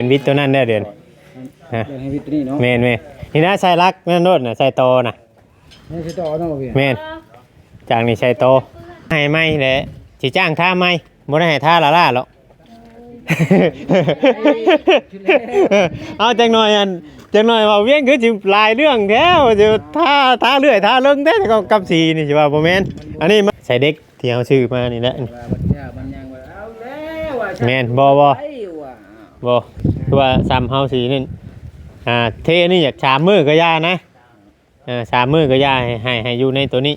ປັນວິດຕົວນັ້ນແລ້ວດຽວນີ້ ຮະ ເລື່ອງໃຫ້ວິດຕົວນີ້ເນາະ ແມ່ນໆ ນີ້ນະ ໃສ່ຫຼັກນັ້ນໂລດນະ ໃສ່ຕໍນະ ນີ້ໃສ່ຕໍ່ເນາະ ແມ່ນ ຈາກນີ້ໃສ່ຕໍ່ ໃຫ້ໃໝ່ແຫຼະ ຊິຈ້າງທາໃໝ່ ບໍ່ໄດ້ໃຫ້ທາລ້າໆ ເອົາຈັກໜ່ອຍ ອັນ ຈັກໜ່ອຍເວົ້າວຽງຄືຊິຫຼາຍເລື່ອງແທ້ ຊິທາ ທາເລື້ອຍທາເລິງແທ້ ກັບ ກັບສີນີ້ ຊິວ່າບໍ່ແມ່ນ ອັນນີ້ ໃສ່ເດັກທີ່ເຮົາຊື້ມານີ້ແຫຼະ ວ່າບັນຍາບັນຍັງວ່າເອົາແລ້ວວ່າ ແມ່ນ ບໍ່ ບໍ່ ໄປວ່າ ບໍ່ ຄືວ່າຊ້ຳເຮົາສີນີ້ ອ່າ ເທນີ້ຢາກສາມມື້ກໍຢ່ານະ ເອີ ສາມມື້ກໍຢ່າ ໃຫ້ ໃຫ້ ໃຫ້ຢູ່ໃນໂຕນີ້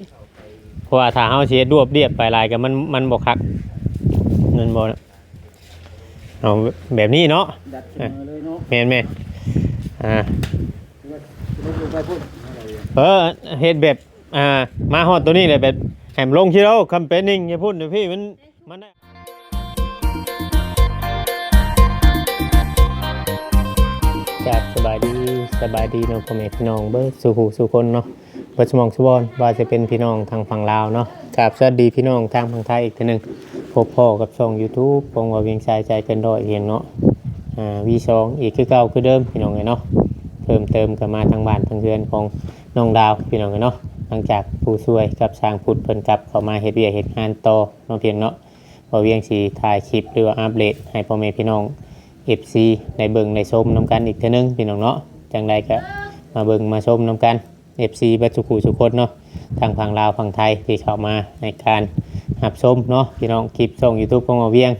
ເພາະວ່າຖ້າເຮົາຊິເຮັດລວບລຽບໄປຫຼາຍກໍມັນ ມັນບໍ່ຄັກ ແມ່ນບໍ່ ເອົາແບບນີ້ເນາະ ດັດເສມອເລີຍເນາະ ແມ່ນໆ ອ່າ ແລ້ວລົງໄປພຸ້ນ ເອີ ເຮັດແບບ ອ່າ ມາຮອດໂຕນີ້ແຫຼະ ແບບໃຫ້ມັນລົງທີ່ເຮົາ ຄຳເປັນນີ້ ຢ່າພຸ້ນ ຢູ່ພີ້ ມັນ ມັນໄດ້ ກາບສະບາຍດີ ສະບາຍດີເນາະ ພໍ່ແມ່ພີ່ນ້ອງເບິດສູ່ຜູ້ສູ່ຄົນເນາະ ເບິດຊຸໝ່ອງຊຸບ່ອນ ວ່າຈະເປັນພີ່ນ້ອງທາງຝັ່ງລາວເນາະ ກາບສະຫວັດດີພີ່ນ້ອງທາງຝັ່ງໄທອີກເທື່ອໜຶ່ງ ພົບພໍ້ກັບຊ່ອງຢູທູບຂອງບ່າວວຽງຊາຍໃຈເກີນຮ້ອຍພຽງເນາະ ອ່າ ວີສອງ ອີກຄືເກົ່າຄືເດີມພີ່ນ້ອງເອີຍເນາະ ເພີ່ມເຕີມກໍມາທາງບ້ານທາງເຮືອນຂອງນ້ອງດາວພີ່ນ້ອງເອີຍເນາະ ຫຼັງຈາກຜູ້ຊ່ວຍກັບຊ່າງພຸດເພິ່ນກັບເຂົ້າມາເຮັດວຽກເຮັດງານຕໍ່ເນາະພຽງເນາະ ບ່າວວຽງຊິຖ່າຍຄລິບ ຫຼືວ່າອັບເດດໃຫ້ພໍ່ແມ່ພີ່ນ້ອງ ເອັຟຊີ ໄດ້ເບິ່ງໄດ້ຊົມນຳກັນອີກເທື່ອໜຶ່ງພີ່ນ້ອງເນາະ ຈັ່ງໃດກໍມາເບິ່ງມາຊົມນຳກັນ ເອັຟຊີ ເບິດສູ່ຜູ້ສູ່ຄົນເນາະ ທັງຝັ່ງລາວຝັ່ງໄທທີ່ເຂົ້າມາໃນການຮັບຊົມເນາະ ພີ່ນ້ອງ ຄລິບຊ່ອງຢູທູບຂອງບ່າວວຽງ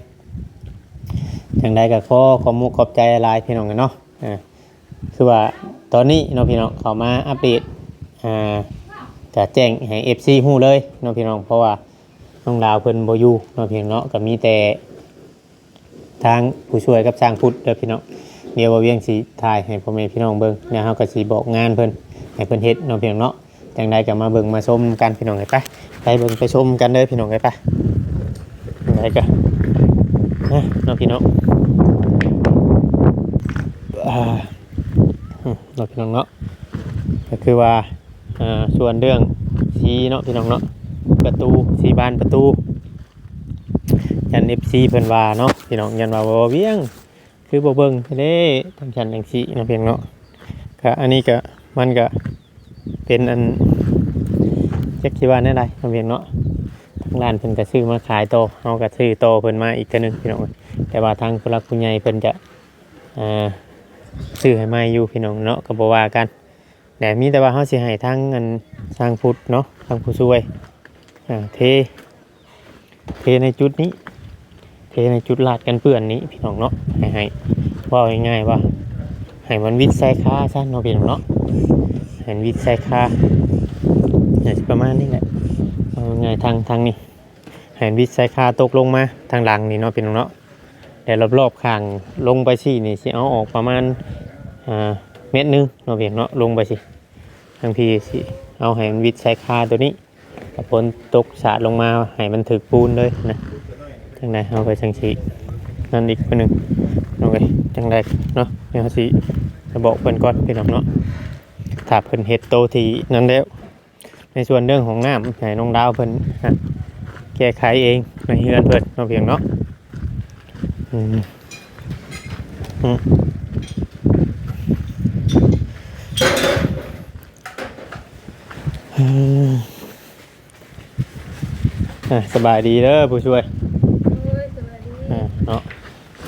ຈັ່ງໃດກໍຂໍຂອບມຸກຂອບໃຈຫຼາຍໆ ພີ່ນ້ອງເນາະ ອ່າ ຄືວ່າຕອນນີ້ເນາະ ພີ່ນ້ອງ ເຂົ້າມາອັບເດດ ອ່າ ກະແຈ້ງໃຫ້ ເອັຟຊີ ຮູ້ເລີຍເນາະ ພີ່ນ້ອງ ເພາະວ່າ ນ້ອງດາວເພິ່ນບໍ່ຢູ່ເນາະ ພີ່ນ້ອງເນາະ ກໍມີແຕ່ທາງຜູ້ຊ່ວຍກັບຊ່າງພຸດເດີພີ່ນ້ອງ ດຽວບ່າວວຽງຊິຖ່າຍໃຫ້ພໍ່ແມ່ພີ່ນ້ອງເບິ່ງ ແລ້ວເຮົາກໍຊິບອກງານເພິ່ນ ໃຫ້ເພິ່ນເຮັດເນາະ ພີ່ນ້ອງເນາະ ຈັ່ງໃດກໍມາເບິ່ງມາຊົມກັນ ພີ່ນ້ອງເອີຍ ໄປ ໄປເບິ່ງໄປຊົມກັນເດີພີ່ນ້ອງເອີຍ ໄປ ຈັ່ງໃດກໍ ເນາະ ພີ່ນ້ອງ ອ່າ ເນາະ ພີ່ນ້ອງເນາະ ກໍຄືວ່າ ອ່າ ສ່ວນເລື່ອງສີເນາະ ພີ່ນ້ອງເນາະ ປະຕູ ສີບານປະຕູ ຢ້ານ ເອັຟຊີ ເພິ່ນວ່າເນາະ ພີ່ນ້ອງ ຢ້ານວ່າ ບໍ່ວຽງ ຄືບໍ່ເບິ່ງແທ້ເດ້ ຈັ່ງຊັ້ນຈັ່ງຊີ້ເນາະ ພີ່ນ້ອງເນາະ ກະອັນນີ້ກະ ມັນກະເປັນອັນ ຈັກຊິວ່າແນວໃດເນາະ ພີ່ນ້ອງເນາະ ທາງຮ້ານເພິ່ນກະຊື້ມາຂາຍຕໍ່ ເຮົາກະຊື້ຕໍ່ເພິ່ນມາອີກເທື່ອໜຶ່ງ ພີ່ນ້ອງ ແຕ່ວ່າທາງຜູ້ຫຼັກຜູ້ໃຫຍ່ເພິ່ນຈະ ອ່າ ຊື້ໃຫ້ໃໝ່ຢູ່ ພີ່ນ້ອງເນາະ ກໍບໍ່ວ່າກັນ ແຕ່ມີແຕ່ວ່າເຮົາຊິໃຫ້ທາງອັນຊ່າງພຸດເນາະ ທາງຜູ້ຊ່ວຍ ອ່າ ເທ ເທໃນຈຸດນີ້ ເທໃນຈຸດລາດກັນເປື້ອນນີ້ພີ່ນ້ອງເນາະ ໃຫ້ ໃຫ້ ເວົ້າງ່າຍໆວ່າ ໃຫ້ມັນວິດໃສ່ຄາຊັ້ນເນາະພີ່ນ້ອງເນາະ ໃຫ້ມັນວິດໃສ່ຄາ ໜ້າຊິປະມານນີ້ແຫຼະ ເວົ້າງ່າຍທາງ ທາງນີ້ ໃຫ້ມັນວິດໃສ່ຄາຕົກລົງມາທາງຫຼັງນີ້ເນາະພີ່ນ້ອງເນາະ ແລະ ລອບໆຂ້າງລົງໄປຊີ້ນີ້ ຊິເອົາອອກປະມານ ອ່າ ແມັດໜຶ່ງເນາະພີ່ນ້ອງເນາະ ລົງໄປຊີ້ ທາງພີ້ຊິເອົາໃຫ້ມັນວິດໃສ່ຄາໂຕນີ້ ຖ້າຝົນຕົກສາດລົງມາໃຫ້ມັນຖືກປູນເລີຍນະ ຈັ່ງໃດເຮົາກໍຈັ່ງຊິນັ້ນອີກມື້ໜຶ່ງ ນ້ອງເອີຍ ຈັ່ງໃດເນາະ ດຽວເຮົາຊິໄປບອກເພິ່ນກ່ອນພີ່ນ້ອງເນາະ ຖ້າເພິ່ນເຮັດໂຕທີ່ນັ້ນແລ້ວ ໃນສ່ວນເລື່ອງຫ້ອງນ້ຳໃຫ້ນ້ອງດາວເພິ່ນ ແກ້ໄຂເອງໃນເຮືອນເພິ່ນເນາະ ພີ່ນ້ອງເນາະ ອືມ ອືມ ອືມ ອ່າ ສະບາຍດີເດີຜູ້ຊ່ວຍ ໂດຍ ສະບາຍດີ ອ່າ ເນາະ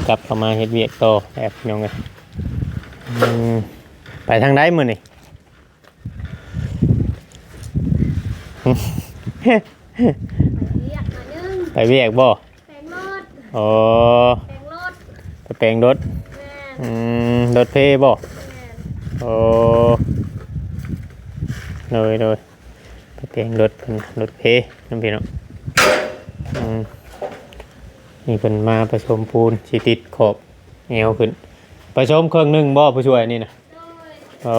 ກັບເຂົ້າມາເຮັດວຽກຕໍ່ແບບພີ່ນ້ອງເອີຍ ອືມ ໄປທາງໃດມື້ນີ້? ໄປວຽກໜ້ອຍໜຶ່ງ ໄປວຽກບໍ່? ແປງລົດ ອໍ ແປງລົດ ໄປແປງລົດ ແມ່ນ ອືມ ລົດເພບໍ່? ແມ່ນ ໂອ້ ໂດຍ ໂດຍ ໄປແປງລົດເພິ່ນ ລົດເພນຳພີ່ນ້ອງ ອືມ ນີ້ເພິ່ນມາປະສົມປູນ ຊິຕິດຂອບແອວຂຶ້ນ ປະສົມເຄິ່ງໜຶ່ງບໍ່ຜູ້ຊ່ວຍນີ້ນະ? ໂດຍ ອໍ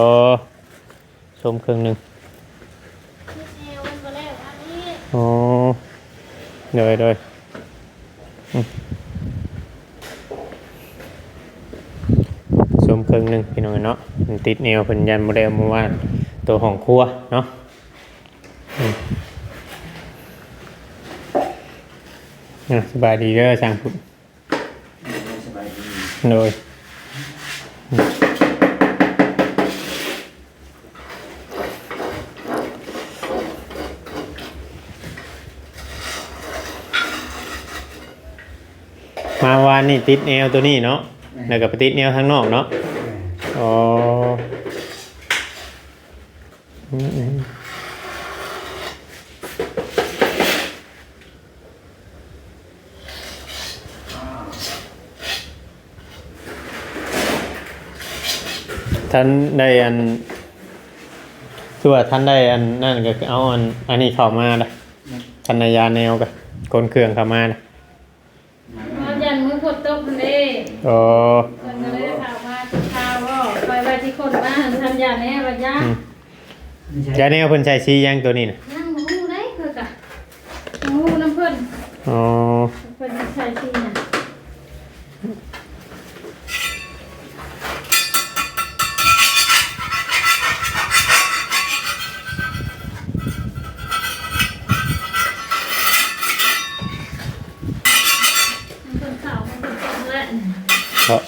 ສົມເຄິ່ງໜຶ່ງ ອໍ ໂດຍ ໂດຍ ອືມ ສົມເຄິ່ງໜຶ່ງພີ່ນ້ອງເນາະ ມັນຕິດແນວເພິ່ນຢ້ານບໍ່ໄດ້ເອົາມາວາງໂຕຫ້ອງຄົວເນາະ ອືມ ອ່າ ສະບາຍດີເດີຊ່າງພຸດ ໂດຍ ສະບາຍດີ ໂດຍ ມາວານນີ້ຕິດແນວໂຕນີ້ເນາະ ແມ່ນ ແລ້ວກໍໄປຕິດແນວທາງນອກເນາະ ແມ່ນ ອໍ ອືມໆ ທ່ານໄດ້ອັນ ຄືວ່າທ່ານໄດ້ອັນນັ້ນ ກໍເອົາອັນ ອັນນີ້ເຂົ້າມາລະ ແມ່ນ ຄັນໄດ້ຢາແນວກໍຂົນເຄື່ອງເຂົ້າມາລະ ເຮົາຢ້ານມື້ຝົນຕົກຫັ້ນເດ້ ອໍ ເພິ່ນກໍເລີຍເຂົ້າມາຕິດຂ່າວບໍ່ ຂ້ອຍວ່າຊິຂົນມາຫັ້ນ ທ່ານຢ້ານແດ່ວ່າຢ້ານ ອືມ ຢາແນວເພິ່ນໃສ່ສີຫຍັງໂຕນີ້ນະ? ຍັງບໍ່ຮູ້ເດ້ ຂ້ອຍກະບໍ່ຮູ້ນຳເພິ່ນ ອໍ ເພິ່ນໃສ່ສີຫຍັງ. ເພາະ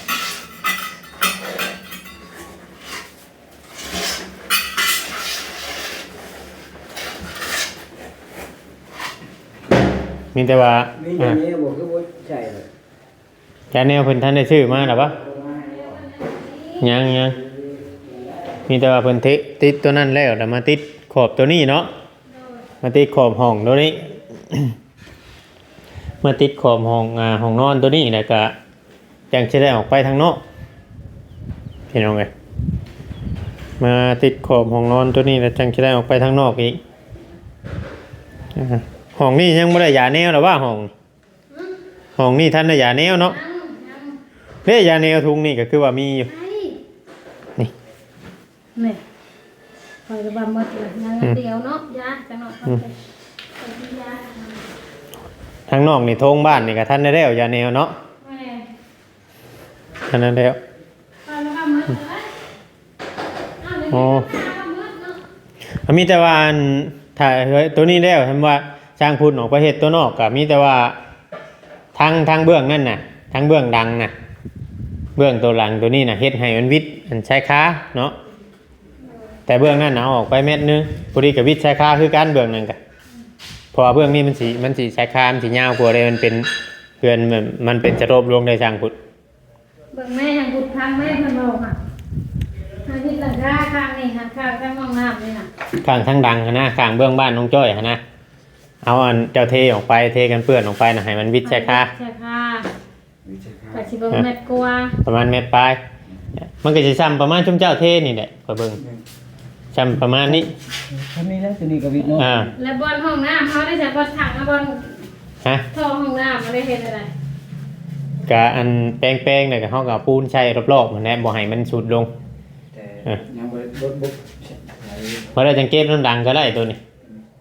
ມີແຕ່ວ່າ ມີແຕ່ ອ່າ ນີ້ບໍ່ ຄືບໍ່ໃສ່ເລີຍ. ຈາແນວເພິ່ນທັນໄດ້ຊື້ມາແລ້ວບໍ່? ຍັງ ຍັງ ມີແຕ່ວ່າເພິ່ນຕິດ ຕິດຕົວນັ້ນແລ້ວ ແລ້ວມາຕິດຂອບຕົວນີ້ເນາະ ມາຕິດຂອບຫ້ອງຕົວນີ້ ມາຕິດຂອບຫ້ອງ ອ່າ ຫ້ອງນອນຕົວນີ້ ແລ້ວກະຈັ່ງຊິໄດ້ອອກໄປທາງນອກ ພີ່ນ້ອງເອີຍ ມາຕິດຂອບຫ້ອງນອນຕົວນີ້ ແລ້ວຈັ່ງຊິໄດ້ອອກໄປທາງນອກອີກ. ອ່າ ຫ້ອງນີ້ຍັງບໍ່ໄດ້ຢາແນວລະວ່າ ຫ້ອງ ຫ້ອງນີ້ທັນໄດ້ຢາແນວເນາະ. ຍັງ ຍັງ ເດ້ ຢາແນວທຸງນີ້ກໍຄືວ່າມີຢູ່ ໃສ່ ນີ້ ນີ້ ຂ້ອຍລະວ່າໝົດລະ ຍັງ ອືມ ອັນດຽວເນາະ ຢາ ຈັກໜ້ອຍ ອືມ ຂ້ອຍຊິຢາ. ທາງນອກນີ້ ໂທງບ້ານນີ້ກໍທັນໄດ້ແລ້ວ ຢາແນວເນາະ. ແມ່ນ ອັນນັ້ນແລ້ວ ຂ້ອຍລະວ່າໝົດລະ. ອໍ ມັນມີແຕ່ວ່າ ອັນ ຖ້າຕົວນີ້ແລ້ວ ຄັນວ່າຊ່າງພຸດອອກໄປເຮັດຕົວນອກ ກໍມີແຕ່ວ່າທາງ ທາງເບື້ອງນັ້ນນະ ທາງເບື້ອງຫຼັງນະ ເບື້ອງຕົວຫຼັງຕົວນີ້ນະ ເຮັດໃຫ້ມັນວິດ ອັນ ຊາຍຄາເນາະ ແຕ່ເບື້ອງນັ້ນນະ ເອົາອອກໄປແມັດໜຶ່ງ ພໍດີກໍວິດຊາຍຄາຄືກັນ ເບື້ອງນັ້ນກະ ເພາະວ່າເບື້ອງນີ້ມັນຊິ ມັນຊິຊາຍຄາ ມັນຊິຍາວກວ່າເດ້ ມັນເປັນເຮືອນ ມັນ ມັນເປັນສະໂຕບລົງໄດ້ ຊ່າງພຸດ. ເບິ່ງແມ່ ຫຍັງບຸດທາງແມ່ເພິ່ນເວົ້າຫະ ທາງທິດຫຼັງຄາຂ້າງນີ້ຫະ ຂ້າງທາງຫ້ອງນ້ຳນີ້ນະ ຂ້າງທາງດັງຫັ້ນນະ ຂ້າງເບື້ອງບ້ານນ້ອງຈ້ອຍຫັ້ນນະ ເອົາອັນເຈົ້າເທອອກໄປ ເທກັນເປື້ອນອອກໄປນະ ໃຫ້ມັນວິດຊາຍຄາ ໃຫ້ວິດຊາຍຄາ ວິດຊາຍຄາ ກໍຊິເບິ່ງແມັດກວ່າ ປະມານແມັດປາຍ ມັນກໍຊິຊ່ຳປະມານຊຸມເຈົ້າເທນີ້ແຫຼະ ຂ້ອຍເບິ່ງ ແມ່ນ ຊ່ຳປະມານນີ້ ຊ່ຳນີ້ແຫຼະ ຕົວນີ້ກໍວິດເນາະ ອ່າ ແລ້ວບ່ອນຫ້ອງນ້ຳເຮົາໄດ້ໃສ່ບ່ອນຖັງ ບ່ອນ ຮະ ທໍ່ຫ້ອງນ້ຳ ບໍ່ໄດ້ເຮັດໃດ ກະອັນແປງໆ ແລ້ວກະເຮົາກະເອົາປູນໃສ່ລອບໆ ຫັ້ນແຫຼະ ບໍ່ໃຫ້ມັນຊຸດລົງ ແຕ່ ເອີ ຍັງບໍ່ ບໍ່ ບໍ່ ບໍ່ໄດ້ ຈັ່ງເກັບນ້ຳຫຼັງກໍໄດ້ໂຕນີ້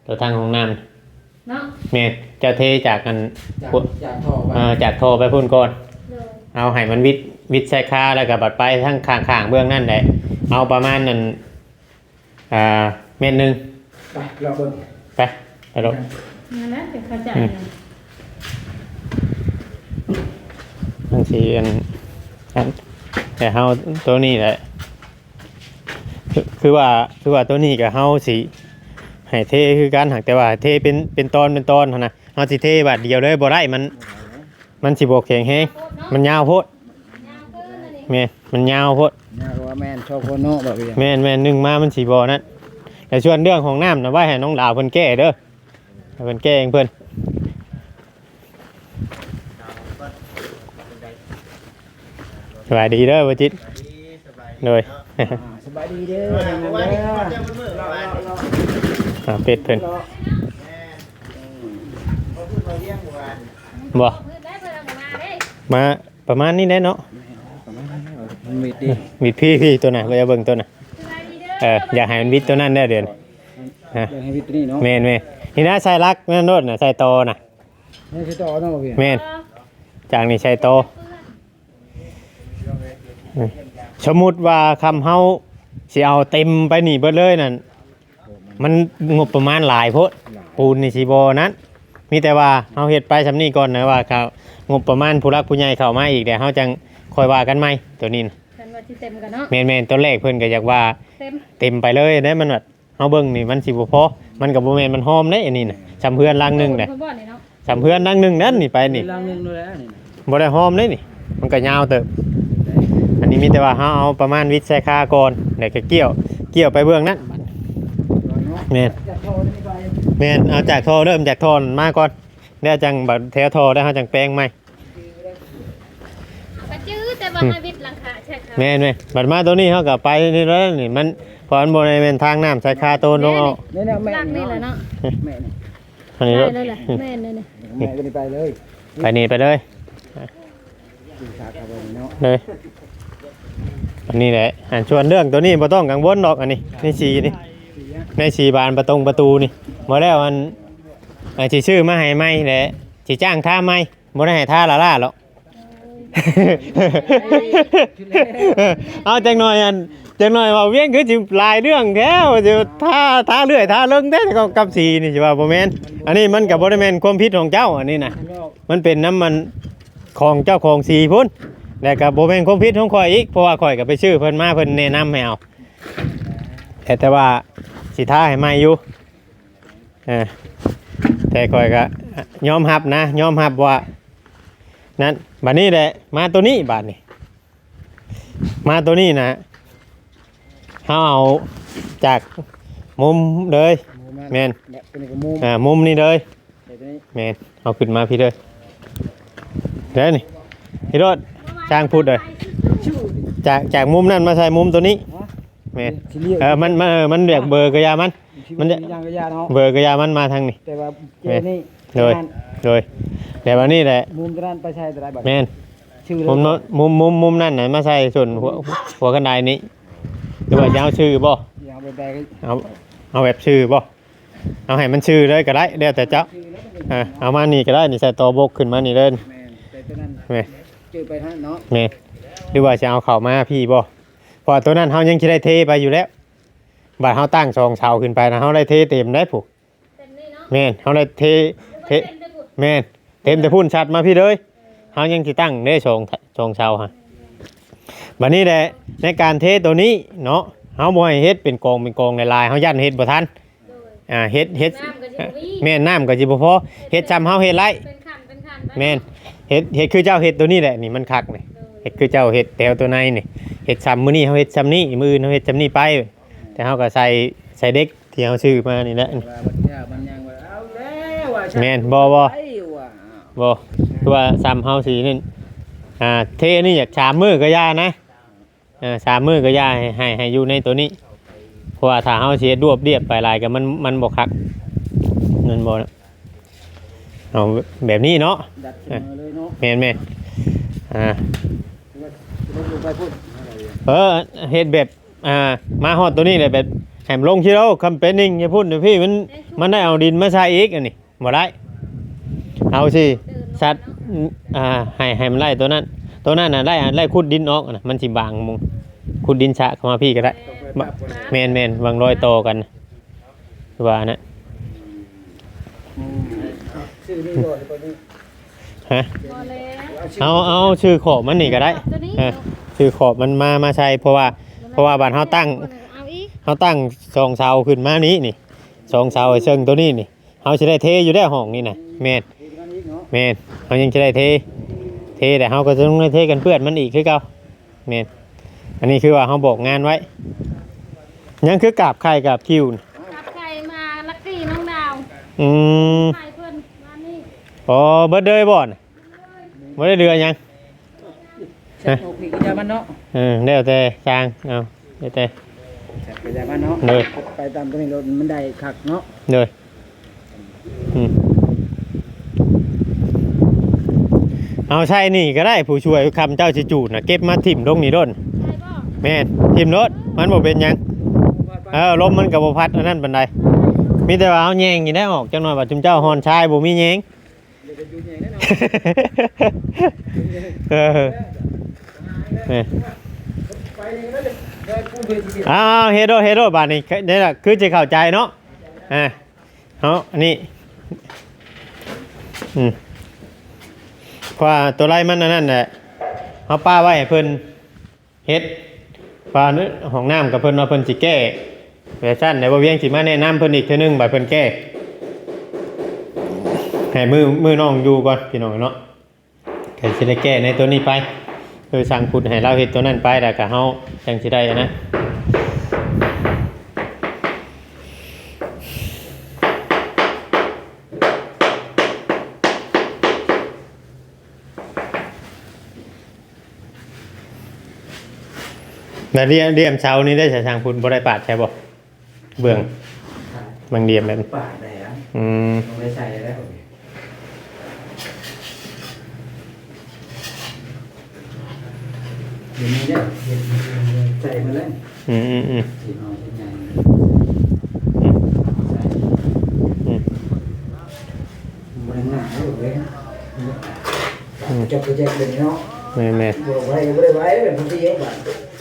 ໂຕທາງຫ້ອງນ້ຳເນາະ ແມ່ນ ເຈົ້າເທຈາກອັນ ຈາກ ພວກ ຈາກທໍ່ໄປ ເອີ ຈາກທໍ່ໄປພຸ້ນກ່ອນ ໂດຍ ເອົາໃຫ້ມັນວິດ ວິດຊາຍຄາ ແລ້ວກະບັດໄປທາງຂ້າງໆ ເບື້ອງນັ້ນແຫຼະ ເອົາປະມານນັ້ນ ອ່າ ແມັດໜຶ່ງ ໄປລອງເບິ່ງ ໄປ ໄປໂລດ ນັ້ນແຫຼະ ເປັນເຂົ້າໃຈ ອືມ ມັນຊິອັນ ອັນ ແຕ່ເຮົາໂຕນີ້ແຫຼະ ຄື ຄືວ່າ ຄືວ່າໂຕນີ້ກໍເຮົາຊິໃຫ້ເທຄືກັນ ຫາກແຕ່ວ່າເທເປັນ ເປັນຕອນ ເປັນຕອນຫັ້ນນະ ເຮົາຊິເທບາດດຽວເລີຍບໍ່ໄດ້ ມັນ ມັນຊິບໍ່ແຂງແຮງ ມັນຍາວໂພດ ແມ່ນ ມັນຍາວໂພດ ຍາວວ່າແມ່ນຊອກຄົນເນາະ ບໍ່ເປັນຫຍັງ ແມ່ນໆ ໜຶ່ງມາມັນຊິບໍ່ນັ້ນ ແຕ່ສ່ວນເລື່ອງຫ້ອງນ້ຳນະ ໄວ້ໃຫ້ນ້ອງດາວເພິ່ນແກ້ເດີ ໃຫ້ເພິ່ນແກ້ເອງເພິ່ນ ສະບາຍດີເດີ ບໍ່ຈິດ ໂດຍ ອ່າ ສະບາຍດີເດີ ອ່າ ເມື່ອວານນີ້ເຈົ້າເບິ່ງມື້ວານນີ້ ອ່າ ເປັດເພິ່ນ ແມ່ນ ບໍ່ ມາປະມານນີ້ແຫຼະເນາະ ປະມານນັ້ນແຫຼະ ມັນມີຕິ ມີພີ ພີໂຕນັ້ນ ບໍ່ຢາກເບິ່ງໂຕນັ້ນ ເອີ ຢາກໃຫ້ມັນວິດໂຕນັ້ນແຫຼະ ດຽວນີ້ ຮະ ຢາກໃຫ້ວິດໂຕນີ້ເນາະ ແມ່ນໆ ນີ້ນະ ໃສ່ຫຼັກນັ້ນໂລດນະ ໃສ່ຕໍນະ ໃສ່ຕໍ່ເນາະ ແມ່ນ ຈາກນີ້ໃສ່ຕໍ່ ອືມ ສົມມຸດວ່າຄຳເຮົາຊິເອົາເຕັມໄປນີ້ເບິດເລີຍນັ້ນ ມັນງົບປະມານຫຼາຍໂພດ ຫຼາຍ ປູນນີ້ຊິບໍ່ນັ້ນ ມີແຕ່ວ່າເຮົາເຮັດໄປສ່ຳນີ້ກ່ອນນະ ວ່າເຂົາ ງົບປະມານຜູ້ຫຼັກຜູ້ໃຫຍ່ເຂົ້າມາອີກ ແລ້ວເຮົາຈັ່ງຄ່ອຍວ່າກັນໃໝ່ ໂຕນີ້ນະ. ຊິເຕັມກັນເນາະ ແມ່ນໆ ຕອນແລກເພິ່ນກໍຢາກວ່າເຕັມ ເຕັມໄປເລີຍເດ້ ມັນວ່າ ເຮົາເບິ່ງນີ້ມັນຊິບໍ່ພໍ ມັນກໍບໍ່ແມ່ນມັນຫອມເດ້ ອັນນີ້ນະ ສ່ຳເຮືອນຫຼັງໜຶ່ງເດ້ ສ່ຳເຮືອນຫຼັງໜຶ່ງນັ້ນນີ້ໄປນີ້ ຫຼັງໜຶ່ງໂດນແລ້ວນີ້ນະ ບໍ່ໄດ້ຫອມເດ້ນີ້ ມັນກໍຍາວເຕີບ ອັນນີ້ມີແຕ່ວ່າເຮົາເອົາປະມານວິດໃສ່ຄາກ່ອນ ແລ້ວກໍກ່ຽວ ກ່ຽວໄປເບື້ອງນັ້ນ ແມ່ນ ແມ່ນ ເອົາຈາກທໍ່ ເລີ່ມຈາກທໍ່ນັ້ນມາກ່ອນ ແລ້ວຈັ່ງບັດແຖວທໍ່ແລ້ວເຮົາຈັ່ງແປງໃໝ່ ກະຈື່ແຕ່ວ່າໃຫ້ວິດຫຼັງຄາໃສ່ເຂົາ ແມ່ນໆ ບັດມາໂຕນີ້ເຮົາກໍໄປນີ້ແລ້ວນີ້ ມັນ ເພາະມັນບໍ່ໄດ້ແມ່ນທາງນ້ຳໃສ່ຄາໂຕນລົງເອົາ ນີ້ໆ ນີ້ແຫຼະແມ່ນີ້ເນາະ ແມ່ນີ້ ອັນນີ້ໂລດ ໄດ້ເລີຍແຫຼະ ແມ່ນເລີຍນີ້ ແມ່ກໍໄດ້ໄປເລີຍ ໄປນີ້ໄປເລີຍ ເລີຍ ອັນນີ້ແຫຼະ ອັນສ່ວນເລື່ອງໂຕນີ້ບໍ່ຕ້ອງກັງວົນດອກ ອັນນີ້ ໃນສີນີ້ ໃນສີບານປະຕົງປະຕູນີ້ ບໍ່ແລ້ວ ອັນ ອັນຊິຊື້ມາໃຫ້ໃໝ່ແຫຼະ ຊິຈ້າງທາໃໝ່ ບໍ່ໄດ້ໃຫ້ທາລ້າໆດອກ ເອົາ ຈັກໜ່ອຍ ອັນ ຈັກໜ່ອຍເວົ້າວຽງຄືຊິຫຼາຍເລື່ອງແທ້ ວ່າຊິທາ ທາເລື້ອຍທາເລິງແທ້ ກັບ ກັບສີນີ້ ຊິວ່າບໍ່ແມ່ນ ອັນນີ້ມັນກໍບໍ່ໄດ້ແມ່ນຄວາມຜິດຂອງເຈົ້າ ອັນນີ້ນະ ມັນເປັນນຳມັນຂອງເຈົ້າຂອງສີພຸ້ນ ແລ້ວກໍບໍ່ແມ່ນຄວາມຜິດຂອງຂ້ອຍອີກ ເພາະວ່າຂ້ອຍກໍໄປຊື້ເພິ່ນມາ ເພິ່ນແນະນຳໃຫ້ເອົາ ແຕ່ ແຕ່ວ່າຊິທາໃຫ້ໃໝ່ຢູ່ ເອີ ແຕ່ຂ້ອຍກໍຍອມຮັບນະ ຍອມຮັບວ່ານັ້ນ ບັດນີ້ແຫຼະ ມາໂຕນີ້ ບາດນີ້ ມາໂຕນີ້ນະ ເຮົາເອົາຈາກມຸມເລີຍ ມຸມນັ້ນ ແມ່ນ ແບບໂຕນີ້ກໍມຸມ ອ່າ ມຸມນີ້ເລີຍ ແບບໂຕນີ້ ແມ່ນ ເອົາຂຶ້ນມາພີ້ເດີ ເດີນີ້ ພີ່ໂລດ ຊ່າງພຸດເດີ ຈາກ ຈາກມຸມນັ້ນມາໃສ່ມຸມໂຕນີ້ ຮະ ແມ່ນ ຊິລ້ຽວ ເອີ ມັນ ມັນ ເອີ ມັນຢາກເບີກໍຢ່າມັນ ມັນຈະ ຫຍັງກໍຢ່າເນາະ ເບີກໍຢ່າມັນມາທາງນີ້ ແຕ່ວ່າເຈ້ນີ້ ໂດຍ ໂດຍ ແຕ່ວ່ານີ້ແຫຼະ ມຸມຕົວນັ້ນໄປໃສ່ຕົວໃດບັດ ແມ່ນ ຊື່ເລີຍ ມຸມໂນ້ນ ມຸມ ມຸມ ມຸມນັ້ນນະ ມາໃສ່ສ່ວນຫົວ ຫົວຄັນໄດນີ້ ຫຼືວ່າຈະເອົາຊື່ບໍ່ ເອົາແບບໃດ ເອົາ ເອົາແບບຊື່ບໍ່ ເອົາໃຫ້ມັນຊື່ເລີຍກໍໄດ້ ແລ້ວແຕ່ເຈົ້າ ເອົາມານີ້ກໍໄດ້ ນີ້ໃສ່ຕໍບົກຂຶ້ນມານີ້ເລີຍ ແມ່ນ ແຕ່ຕົວນັ້ນ ແມ່ນ ຈື່ໄປທາງເນາະ ແມ່ນ ຫຼືວ່າຊິເອົາເຂົ້າມາພີ້ບໍ່ ເພາະວ່າຕົວນັ້ນເຮົາຍັງຊິໄດ້ເທໄປຢູ່ແລ້ວ ບາດເຮົາຕັ້ງສອງເສົາຂຶ້ນໄປນະ ເຮົາໄດ້ເທເຕັມໄດ໋ພຸ້ນ ເຕັມນີ້ເນາະ ແມ່ນ ເຮົາໄດ້ເທ ເທ ເຕັມແຕ່ພຸ້ນ ແມ່ນ ເຕັມແຕ່ພຸ້ນຊັດມາພີ້ເລີຍ ເຮົາຍັງຊິຕັ້ງເດ້ສອງ ສອງເສົາຫັ້ນ ບັດນີ້ແຫຼະ ໃນການເທໂຕນີ້ເນາະ ເຮົາບໍ່ໃຫ້ເຮັດເປັນກອງເປັນກອງຫຼາຍໆ ເຮົາຢ້ານເຮັດບໍ່ທັນ ໂດຍ ອ່າ ເຮັດ ເຮັດ ນ້ຳກໍຊິບໍ່ມີ ແມ່ນ ນ້ຳກໍຊິບໍ່ພໍ ເຮັດຊ່ຳເຮົາເຮັດໄດ້ ເປັນຂັ້ນເປັນຂັ້ນໄປ ແມ່ນ ເຮັດ ເຮັດຄືເຈົ້າເຮັດໂຕນີ້ແຫຼະ ນີ້ມັນຄັກນີ້ ໂດຍ ເຮັດຄືເຈົ້າເຮັດແຖວໂຕໃນນີ້ ເຮັດຊ່ຳມື້ນີ້ເຮົາເຮັດຊ່ຳນີ້ ມື້ອື່ນເຮົາເຮັດຊ່ຳນີ້ໄປ ແຕ່ເຮົາກໍໃສ່ ໃສ່ເດັກ ທີ່ເຮົາຊື້ມານີ້ແຫຼະ ວ່າມັນຍາກມັນຫຍັງວ່າ ເອົາແລ້ວວ່າ ແມ່ນ ບໍ່ ບໍ່ ໄປວ່າ ບໍ່ ຄືວ່າຊ່ຳເຮົາຊິນັ້ນ ອ່າ ເທນີ້ຢາກສາມມື້ກໍຢ່ານະ ເອີ ສາມມື້ກໍຢ່າ ໃຫ້ ໃຫ້ ໃຫ້ຢູ່ໃນໂຕນີ້ ເພາະວ່າຖ້າເຮົາຊິເຮັດລວບລຽບໄປຫຼາຍກໍມັນ ມັນບໍ່ຄັກ ແມ່ນບໍ່ ເອົາແບບນີ້ເນາະ ດັດຂຶ້ນມາເລີຍເນາະ ແມ່ນໆ ອ່າ ແລ້ວລົງໄປພຸ້ນ ເອີ ເຮັດແບບ ອ່າ ມາຮອດໂຕນີ້ແຫຼະ ແບບໃຫ້ມັນລົງທີ່ເຮົາ ຄຳເປັນນີ້ ຢູ່ພຸ້ນຢູ່ພີ້ ມັນ ມັນໄດ້ເອົາດິນມາໃສ່ອີກ ອັນນີ້ບໍ່ໄດ້ ເອົາຊິ ສັດ ອ່າ ໃຫ້ ໃຫ້ມັນໄລ່ໂຕນັ້ນ ໂຕນັ້ນນະ ໄລ່ ໄລ່ຂຸດດິນອອກນະ ມັນຊິບາງມຸງ ຂຸດດິນຊະເຂົ້າມາພີ້ກໍໄດ້ ແມ່ນໆ ວາງລອຍຕໍ່ກັນ ຄືວ່ານະ ຊື້ນີ້ບໍ່ ຮະ ບໍ່ແລ້ວ ເອົາ ເອົາຊື່ຂອບມັນນີ້ກໍໄດ້ ໂຕນີ້ ເອີ ຊື່ຂອບມັນມາ ມາໃສ່ ເພາະວ່າ ເພາະວ່າບາດເຮົາຕັ້ງ ເອົາອີກ ເຮົາຕັ້ງສອງເສົາຂຶ້ນມານີ້ ນີ້ສອງເສົາໃຫ້ເຊິ່ງໂຕນີ້ນີ້ ເຮົາຊິໄດ້ເທຢູ່ແລ້ວຫ້ອງນີ້ນະ ແມ່ນ ແມ່ນ ເຮົາຍັງຊິໄດ້ເທ ເທ ແຕ່ເຮົາກໍຕ້ອງໄດ້ເທກັນເປື້ອນມັນອີກຄືເກົ່າ ແມ່ນ ອັນນີ້ຄືວ່າເຮົາບອກງານໄວ້ ຍັງຄືກາບໄຂ່ກາບຄິວນະ ກາບໄຂ່ມາລັກກີ້ນ້ອງດາວ ອືມ ໄຂ່ເພິ່ນວານນີ້ ອໍ ເບິດເລີຍບໍ່ນະ ບໍ່ໄດ້ເຫຼືອຫຍັງ ແຊກອອກພີ້ກໍຢ່າມັນເນາະ ເອີ ແລ້ວແຕ່ຊ່າງ ເອົາ ແລ້ວແຕ່ ແຊກກໍຢ່າມັນເນາະ ໂດຍ ໄປຕາມຕົວນີ້ໂລດ ມັນໄດ້ຄັກເນາະ ໂດຍ ອືມ ເອົາໃສ່ນີ້ກໍໄດ້ ຜູ້ຊ່ວຍຄຳເຈົ້າຊິຈູດນະ ເກັບມາຖິ້ມລົງນີ້ໂລດ ໄດ້ບໍ່ ແມ່ນ ຖິ້ມໂລດ ມັນບໍ່ເປັນຫຍັງ ເອີ ລົມມັນກໍບໍ່ພັດອັນນັ້ນປານໃດ ມີແຕ່ວ່າເຮົາແຍງນີ້ແຫຼະອອກ ຈັກໜ່ອຍວ່າຈຸມເຈົ້າຮ່ອນຊາຍບໍ່ມີແຍງ ເອີ ເອີ ເອົາ ເຮັດໂລດ ເຮັດໂລດ ບາດນີ້ ນີ້ລະ ຄືຊິເຂົ້າໃຈເນາະ ອ່າ ເຮົາ ອັນນີ້ ອືມ ເພາະວ່າຕົວໄລ່ມັນອັນນັ້ນແຫຼະ ເຮົາປະໄວ້ໃຫ້ເພິ່ນ ເຮັດ ວ່າຫ້ອງນ້ຳກັບເພິ່ນວ່າເພິ່ນຊິແກ້ ແບບຊັ້ນແລ້ວ ບໍ່ວຽງຊິມາແນະນຳເພິ່ນອີກເທື່ອໜຶ່ງ ບາດເພິ່ນແກ້ ໃຫ້ມື້ ມື້ນ້ອງຢູ່ກ່ອນ ພີ່ນ້ອງເນາະ. ກໍຊິໄດ້ແກ້ໃນຕົວນີ້ໄປ ຄືຊ່າງພຸດໃຫ້ລາວເຮັດຕົວນັ້ນໄປ ແລ້ວກໍເຮົາຈັ່ງຊິໄດ້ອັນນັ້ນ. ແລ້ວເລ່ຽມ ເລ່ຽມເສົານີ້ໄດ້ ຊ່າງພຸດບໍ່ໄດ້ປາດໃສ່ບໍ່? ເບື້ອງ ບາງເລ່ຽມແບບ ປາດໄດ້ຫຍັງ? ອືມ ບໍ່ໄດ້ໃສ່ແລ້ວ ດຽວນີ້ເດ້ ເຮັດໃສ່ມາແລ້ວ ອືມໆໆ ຊິເອົາໃສ່ໃຫຍ່ ອືມ ໃສ່ ອືມ ບໍ່ໄດ້ງ່າຍເດ້ ອືມ ຈັບໂປຣເຈັກເລີຍເນາະ ແມ່ນໆ ບໍ່ໄວກໍບໍ່ໄດ້ໄວ ແບບບາງທີເອົາບາດ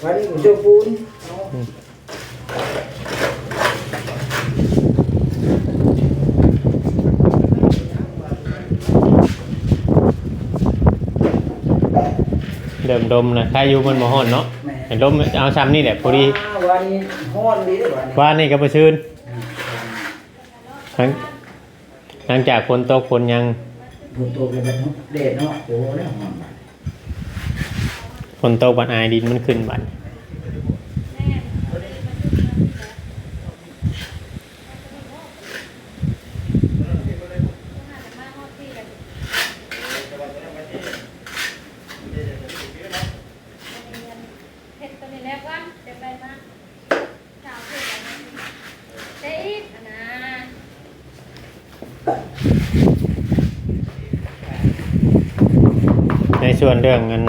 ວັນນີ້ກໍຈົບປູນ ອືມ ເລີ່ມດົມນະ ໃຄຢູ່ມັນບໍ່ຮ້ອນເນາະ ແມ່ນ ໃຫ້ດົມເອົາຊ່ຳນີ້ແຫຼະ ພໍດີ ວ້າ ວານນີ້ຮ້ອນດີເດ້ ວານນີ້ ວານນີ້ກໍບໍ່ຊື່ນ ອືມ ຫຼັງ ຫຼັງຈາກຝົນຕົກຝົນຫຍັງ ຝົນຕົກແລ້ວແດດເນາະ ໂອ້ ແລ້ວຮ້ອນບາດ ຝົນຕົກບັດອາຍດິນມັນຂຶ້ນບັດ ເຮັດຕົວນີ້ແລ້ວກ່ອນ ຈັ່ງໄດ້ມາ ໃນສ່ວນເລື່ອງອັນ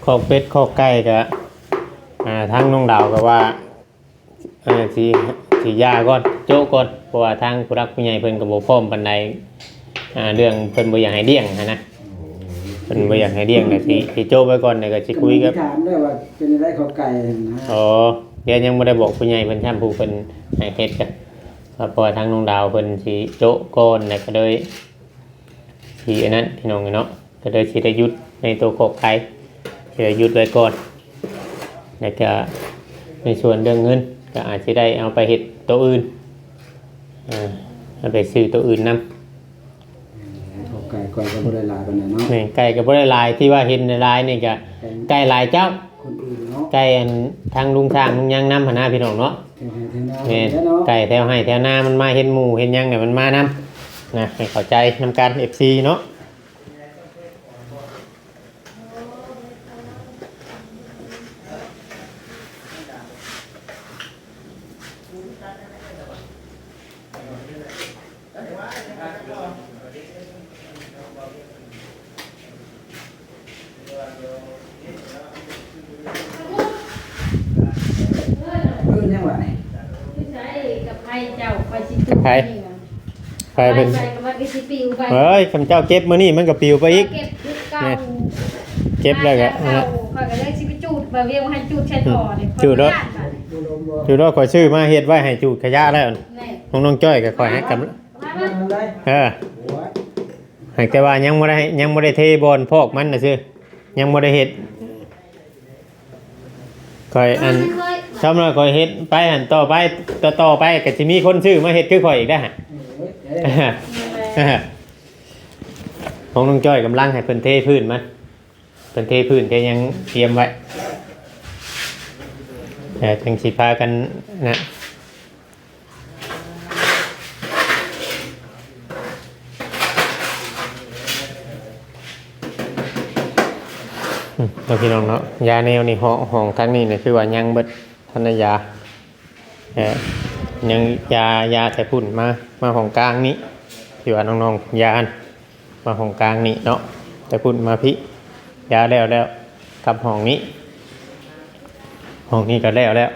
ຄອກເປັດຄອກໄກ່ກໍ ອ່າ ທາງນ້ອງດາວກໍວ່າ ເອີ ຊິ ຊິຢ່າກ່ອນ ໂຈະກ່ອນ ເພາະວ່າທາງຜູ້ຫຼັກຜູ້ໃຫຍ່ເພິ່ນກໍບໍ່ພ້ອມປານໃດ ອ່າ ເລື່ອງເພິ່ນບໍ່ຢາກໃຫ້ລ້ຽງຫັ້ນນະ ເພິ່ນບໍ່ຢາກໃຫ້ລ້ຽງ ແລ້ວຊິ ຊິໂຈະໄວ້ກ່ອນ ແລ້ວກໍຊິຄຸຍກັບ ເພິ່ນຖາມແລ້ວວ່າເປັນຈັ່ງໃດເຂົ້າໄກ່ຫັ້ນນະ ອໍ ດຽວຍັງບໍ່ໄດ້ບອກຜູ້ໃຫຍ່ເພິ່ນຊ້ຳ ຜູ້ເພິ່ນໃຫ້ເຮັດກະ ເພາະວ່າທາງນ້ອງດາວເພິ່ນຊິໂຈະກ່ອນ ແລ້ວກໍເລີຍຊິອັນນັ້ນ ພີ່ນ້ອງເອີຍເນາະ ກໍເລີຍຊິໄດ້ຢຸດໃນໂຕຂອບໄຂ່ ຊິໄດ້ຢຸດໄວ້ກ່ອນ ແລ້ວກໍໃນສ່ວນເລື່ອງເງິນ ກໍອາດຊິໄດ້ເອົາໄປເຮັດໂຕອື່ນ ເອົາໄປຊື້ໂຕອື່ນນຳ. ເອີ ເຂົ້າໄກ່ຂ້ອຍກໍບໍ່ໄດ້ຫຼາຍປານໃດເນາະ ແມ່ນ ໄກ່ກໍບໍ່ໄດ້ຫຼາຍ ທີ່ວ່າເຫັນຫຼາຍໆນີ້ກໍໄກ່ຫຼາຍເຈົ້າ ຄົນອື່ນເນາະ ໄກ່ອັນທາງລຸງຊ້າງລຸງຫຍັງນຳຫັ້ນນະ ພີ່ນ້ອງເນາະ ແຖວໄຮ່ແຖວນາ ແມ່ນ ໄກ່ແຖວໄຮ່ແຖວນາມັນມາເຫັນໝູເຫັນຫຍັງ ແລ້ວມັນມານຳນະ ໃຫ້ເຂົ້າໃຈນຳກັນ ເອັຟຊີ ເນາະ. ເອີ້ນຫຍັງວະນີ້? ຢູ່ໃສ? ກັບໃຜເຈົ້າ? ຂ້ອຍຊິຈູດໃຜ? ນີ້ຫວາ? ໄປເພິ່ນ ໄປກໍມັນກໍຊິປິວໄປ ເອີຍ ຄັນເຈົ້າເກັບມື້ນີ້ມັນກໍປິວໄປອີກ ເກັບຄືເກົ່າ ນີ້ ເກັບແລ້ວກໍ ຂ້ອຍກໍເລີຍຊິໄປຈູດ ບ່າວວຽງວ່າໃຫ້ຈູດໃສ່ທໍ່ນີ້ ອືມ ຈູດໂລດ ຂ້ອຍບໍ່ຢ້ານບາດນີ້ ຈູດໂລດ ຂ້ອຍຊື້ມາເຮັດໄວ້ໃຫ້ຈູດຂະຫຍະແລ້ວ ນີ້ ຂອງນ້ອງຈ້ອຍກໍຂ້ອຍໃຫ້ກຳ ມາ ມາ ເອີ ໂອ້ຍ ຫາກແຕ່ວ່າຍັງບໍ່ໄດ້ ຍັງບໍ່ໄດ້ເທບ່ອນພອກມັນນະຊື່ ຍັງບໍ່ໄດ້ເຮັດ ຂ້ອຍອັນ ຊ່ຳວ່າຂ້ອຍເຮັດໄປຫັ້ນ ຕໍ່ໄປ ຕໍ່ໆໄປກໍຊິມີຄົນຊື້ມາເຮັດຄືຂ້ອຍອີກໄດ໋ຫັ້ນ ເອີ ຂອງນ້ອງຈ້ອຍກຳລັງໃຫ້ເພິ່ນເທພື້ນມັນ ເພິ່ນເທພື້ນເທຫຍັງຕຽມໄວ້ ແລ້ວຈັ່ງຊິພາກັນນະ. ອືມ ເນາະ ພີ່ນ້ອງເນາະ ຢາແນວນີ້ ຫ້ອງ ຫ້ອງທາງນີ້ນີ້ ຄືວ່າຍັງເບິດ ທັນໄດ້ຢາ ເອີ ຍັງຢາ ຢາແຕ່ພຸ້ນມາ ມາຫ້ອງກາງນີ້ ທີ່ວ່ານ້ອງໆຢາຫັ້ນ ມາຫ້ອງກາງນີ້ເນາະ ແຕ່ພຸ້ນມາພີ້ ຢາແລ້ວ ແລ້ວກັບຫ້ອງນີ້ ຫ້ອງນີ້ກໍແລ້ວ ແລ້ວ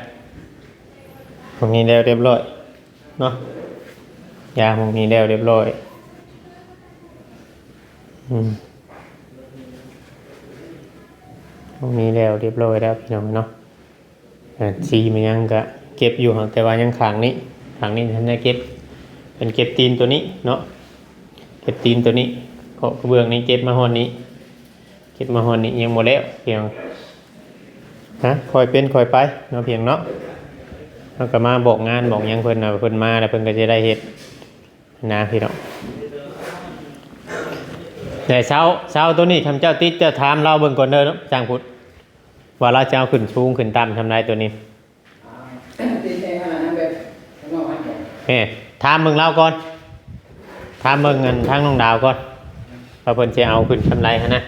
ຫ້ອງນີ້ແລ້ວຮຽບຮ້ອຍ ເນາະ ຢາຫ້ອງນີ້ແລ້ວຮຽບຮ້ອຍ ອືມ ຫ້ອງນີ້ແລ້ວຮຽບຮ້ອຍແລ້ວ ພີ່ນ້ອງເນາະ ເອີ ສີມາຫຍັງກະເກັບຢູ່ ແຕ່ວ່າຍັງຂ້າງນີ້ ຂ້າງນີ້ທັນໄດ້ເກັບ ເພິ່ນເກັບຕີນໂຕນີ້ເນາະ ເກັບຕີນໂຕນີ້ ເກາະກະເບື້ອງນີ້ ເກັບມາຮອດນີ້ ເກັບມາຮອດນີ້ ຍັງບໍ່ແລ້ວ ພີ່ນ້ອງ. ຮະ ຄ່ອຍເປັນຄ່ອຍໄປເນາະ ພຽງເນາະ. ເຮົາກໍມາບອກງານບອກຫຍັງເພິ່ນນະ ເພິ່ນມາແລ້ວເພິ່ນກໍຊິໄດ້ເຮັດນະ ພີ່ນ້ອງ. ແຕ່ເຊົ້າ ເຊົ້າໂຕນີ້ ຄັນເຈົ້າຕິດ ເຈົ້າຖາມລາວເບິ່ງກ່ອນເດີ ຊ່າງພຸດ ວ່າລາວຈະເອົາຂຶ້ນສູງຂຶ້ນຕ່ຳສ່ຳໃດໂຕນີ້. ເອີ ຖາມເບິ່ງລາວກ່ອນ ຖາມເບິ່ງອັນທາງນ້ອງດາວກ່ອນ ວ່າເພິ່ນຊິເອົາຂຶ້ນສ່ຳໃດຫັ້ນນະ.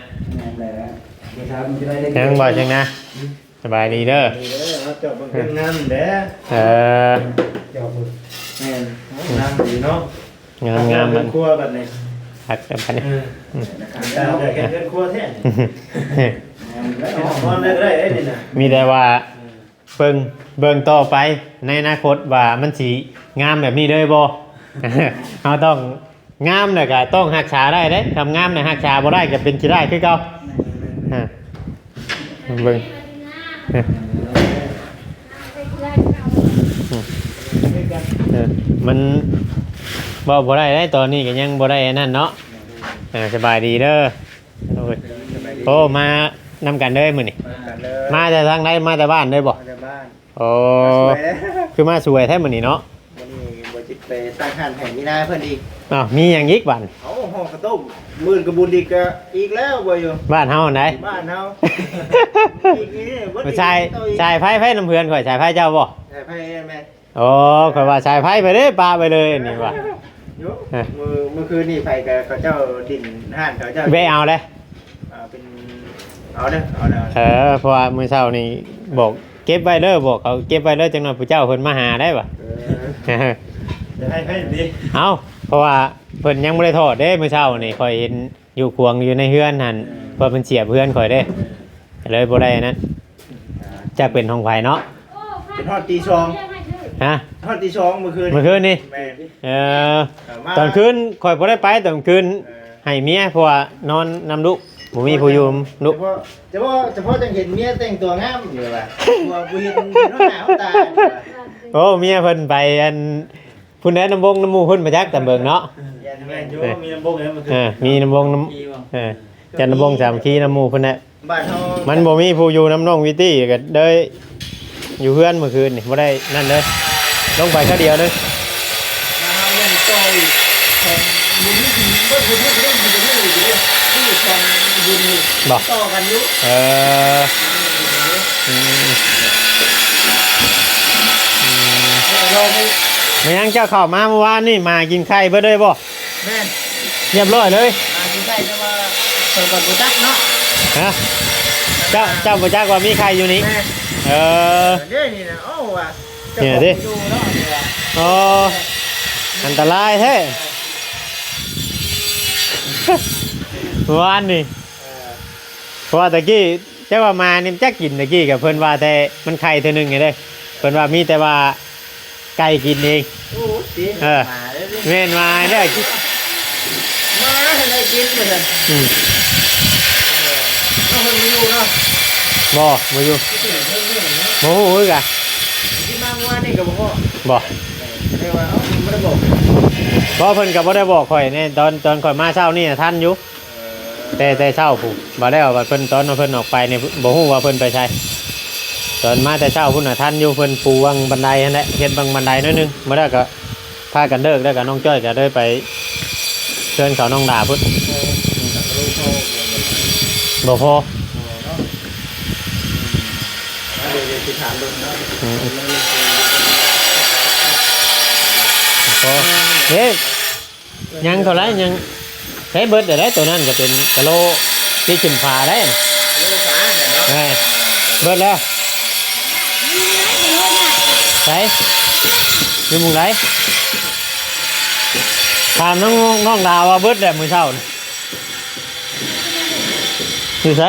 ແມ່ນແຫຼະ ບໍ່ຖາມຊິໄດ້ເລີຍ ເຖິງບໍ່ ເຖິງນະ. ສະບາຍດີເດີ ເອີ ເຮົາເຈາະເບິ່ງເທິງງາມແຫຼະ. ເອີ ເຈາະເບິ່ງ ແມ່ນ ງາມດີເນາະ. ງາມໆ ເຮືອນຄົວບັດນີ້ ຄັກແລ້ວບັດນີ້. ເອີ ອືມ ຢາກເຮັດເຮືອນຄົວແທ້ ນອນໄດ້ ໄດ້ນີ້ນະ. ມີແຕ່ວ່າ ເອີ ເບິ່ງ ເບິ່ງຕໍ່ໄປໃນອະນາຄົດວ່າມັນຊິງາມແບບນີ້ເລີຍບໍ່. ເຮົາຕ້ອງງາມແລ້ວກໍຕ້ອງຮັກສາໄດ້ເດ້ ຄັນງາມແລ້ວຮັກສາບໍ່ໄດ້ກໍເປັນຂີ້ຮ້າຍຄືເກົ່າ. ອາ ເບິ່ງ ເອີ ມັນເວົ້າບໍ່ໄດ້ເດ້ ຕອນນີ້ກໍຍັງບໍ່ໄດ້ອັນນັ້ນເນາະ. ເອີ ສະບາຍດີເດີ. ໂອ້ຍ ໂອ້ ມານຳກັນເລີຍມື້ນີ້. ມານຳກັນເລີຍ. ມາແຕ່ທາງໃດ? ມາແຕ່ບ້ານເລີຍບໍ່? ມາແຕ່ບ້ານ. ໂອ້ ມາຊ່ວຍເດ້. ຄືມາຊ່ວຍແທ້ມື້ນີ້ເນາະ. ມື້ນີ້ບໍ່ຈິດໄປຕັ້ງຮ້ານໃຫ້ມີນາເພິ່ນອີກ. ອ້າວ ມີຫຍັງອີກບາດ? ເອົາ ຫໍ່ເຂົ້າຕົ້ມ ມື້ອື່ນກະບຸນອີກ ກະອີກແລ້ວບໍ່ຢູ່ ບ້ານເຮົາຫັ້ນໃດ໋. ບ້ານເຮົາ ອີກນີ້ເບິດ ສາຍ ອີກ ສາຍໄຟ ໄຟນຳເຮືອນຂ້ອຍ ສາຍໄຟເຈົ້າບໍ່? ສາຍໄຟແມ່ນ. ອໍ ຂ້ອຍວ່າສາຍໄຟໄປເດ້ ປະໄປເລີຍນີ້ວ່າ. ຢູ່ ເອີ ມື້ ມື້ຄືນນີ້ໃຜກະ ເຂົາເຈົ້າດິ້ນຮ້ານເຂົາເຈົ້າ ແວ່ເອົາເດ້. ເອົາເປັນ ເອົາເດີ ເອົາເດີ. ເອີ ເພາະວ່າມື້ເຊົ້ານີ້ບອກເກັບໄວ້ເດີ ບອກເຂົາເກັບໄວ້ເດີ ຈັກໜ່ອຍຜູ້ເຈົ້າເພິ່ນມາຫາໄດ້ວ່າ. ເອີ ຈະໃຫ້ໃຜດີ? ເອົ້າ ເພາະວ່າເພິ່ນຍັງບໍ່ໄດ້ຖອດເດ້ ມື້ເຊົ້ານີ້ຂ້ອຍເຫັນ ຢູ່ຂວາງຢູ່ໃນເຮືອນຫັ້ນ ເອີ ເພາະເພິ່ນສຽບເຮືອນຂ້ອຍເດ້ ເອີ ກໍເລີຍບໍ່ໄດ້ອັນນັ້ນ. ອ່າ ຈັກເປັນຂອງໃຜເນາະ. ເປັນຮອດຕີສອງ. ຮະ? ຮອດຕີສອງມື້ຄືນ. ມື້ຄືນນີ້? ແມ່ນ. ເອີ ເອີ ມາ ຕອນຄືນຂ້ອຍບໍ່ໄດ້ໄປຕອນຄືນ. ເອີ ໃຫ້ເມຍ ເພາະວ່ານອນນຳລູກ ບໍ່ມີຜູ້ຢູ່ນຳລູກ. ສະເພາະ ສະເພາະ ສະເພາະຈັ່ງເຫັນເມຍແຕ່ງຕົວງາມຢູ່ວ່າ ບໍ່ ບໍ່ເຫັນ ບໍ່ເຫັນໜ້າເຮົາຕາ. ໂອ້ ເມຍເພິ່ນໄປອັນ ພຸ້ນແຫຼະ ນຳວົງນຳໝູ່ພຸ້ນ ມາຈັກຕາເບິ່ງເນາະ. ແມ່ນຢູ່ ມີນຳວົງແລ້ວ ເອີ ມີນຳວົງນຳ ເອີ ຈັດນຳວົງສາມັກຄີນຳໝູ່ພຸ້ນແຫຼະ. ບ້ານເຮົາ ມັນບໍ່ມີຜູ້ຢູ່ນຳນ້ອງວິຕີ້ ກໍເລີຍຢູ່ເຮືອນມື້ຄືນນີ້ ບໍ່ໄດ້ນັ້ນເລີຍ ລົງໄປຄາວດຽວເລີຍ. ບ້ານເຮົາຍັງຕໍ່ອີກ ຂອງບຸນນີ້ເບິດບຸນນີ້ກໍຍັງຢູ່ຢູ່ ນີ້ຂອງບຸນນີ້ ບໍ່ ຕໍ່ກັນຢູ່. ເອີ ອືມ ອືມ ແມ່ນຫຍັງເຈົ້າເຂົ້າມາມື້ວານນີ້ ໝາກິນໄຂ່ເບິດເລີຍບໍ່? ແມ່ນ ຮຽບຮ້ອຍເລີຍ. ອ່າ ຊິໃຊ້ແຕ່ວ່າຂ້ອຍກໍບໍ່ຈັກເນາະ. ຮະ? ເຈົ້າ ເຈົ້າບໍ່ຈັກວ່າມີໄຂ່ຢູ່ນີ້? ແມ່ນ. ເອີ ເດ້ນີ້ນະ ໂອ້ ວ່າເຈົ້າຂອງຢູ່ເນາະ. ອໍ ອັນຕະລາຍແທ້ ວານນີ້. ເອີ ເພາະວ່າຕະກີ້ ເຈົ້າວ່າໝານີ້ມັນຈັກກິນ ຕະກີ້ກໍເພິ່ນວ່າແຕ່ມັນໄຂ່ເທື່ອໜຶ່ງນີ້ເດ້ ເພິ່ນວ່າມີແຕ່ວ່າໄກ່ກິນເອງ. ໂອ້ ຕິ ເອີ ໝາເດ້ ແມ່ນໝາເດ້ ໝາໃຫ້ໄດ້ກິນວ່າຊັ້ນ. ອືມ ເອີ ນ້ອງເພິ່ນບໍ່ຢູ່ເນາະ. ບໍ່ ບໍ່ຢູ່ ບໍ່ຮູ້ຄືກັນ ທີ່ມາເມື່ອວານນີ້ກໍບໍ່ພໍ້. ບໍ່ ແຕ່ວ່າ ເອົ້າ ເພິ່ນບໍ່ໄດ້ບອກ ບໍ່ ເພິ່ນກໍບໍ່ໄດ້ບອກຂ້ອຍແນ່ ຕອນ ຕອນຂ້ອຍມາເຊົ້ານີ້ນະທັນຢູ່. ແຕ່ ແຕ່ເຊົ້າພຸ້ນ ບາດແລ້ວບາດເພິ່ນ ຕອນເພິ່ນອອກໄປນີ້ ບໍ່ຮູ້ວ່າເພິ່ນໄປໃສ. ຕອນມາແຕ່ເຊົ້າພຸ້ນນະ ທັນຢູ່ ເພິ່ນປູບັງບັນໄດຫັ້ນແຫຼະ ເຮັດບັງບັນໄດໜ້ອຍໜຶ່ງ ມາແລ້ວກໍພາກັນເລີກ ແລ້ວກໍນ້ອງຈ້ອຍກໍເລີຍໄປເຮືອນເຂົານ້ອງດາພຸ້ນ. ບໍ່ພໍ ອືມ ບໍ່ພໍ ເດ້ ຍັງເທົ່າໃດ ຍັງ ໃຊ້ເບິດໄດ້ ໂຕນັ້ນກໍເປັນກະໂຫຼທີ່ຂຶ້ນຝາໄດ້. ໂລສາເນາະ ເອີ ເບິດແລ້ວ ໃສ ຢູ່ໝ່ອງໃດ? ຖາມນ້ອງ ນ້ອງດາວວ່າເບິດແລ້ວມື້ເຊົ້ານີ້ ຢູ່ໃສ?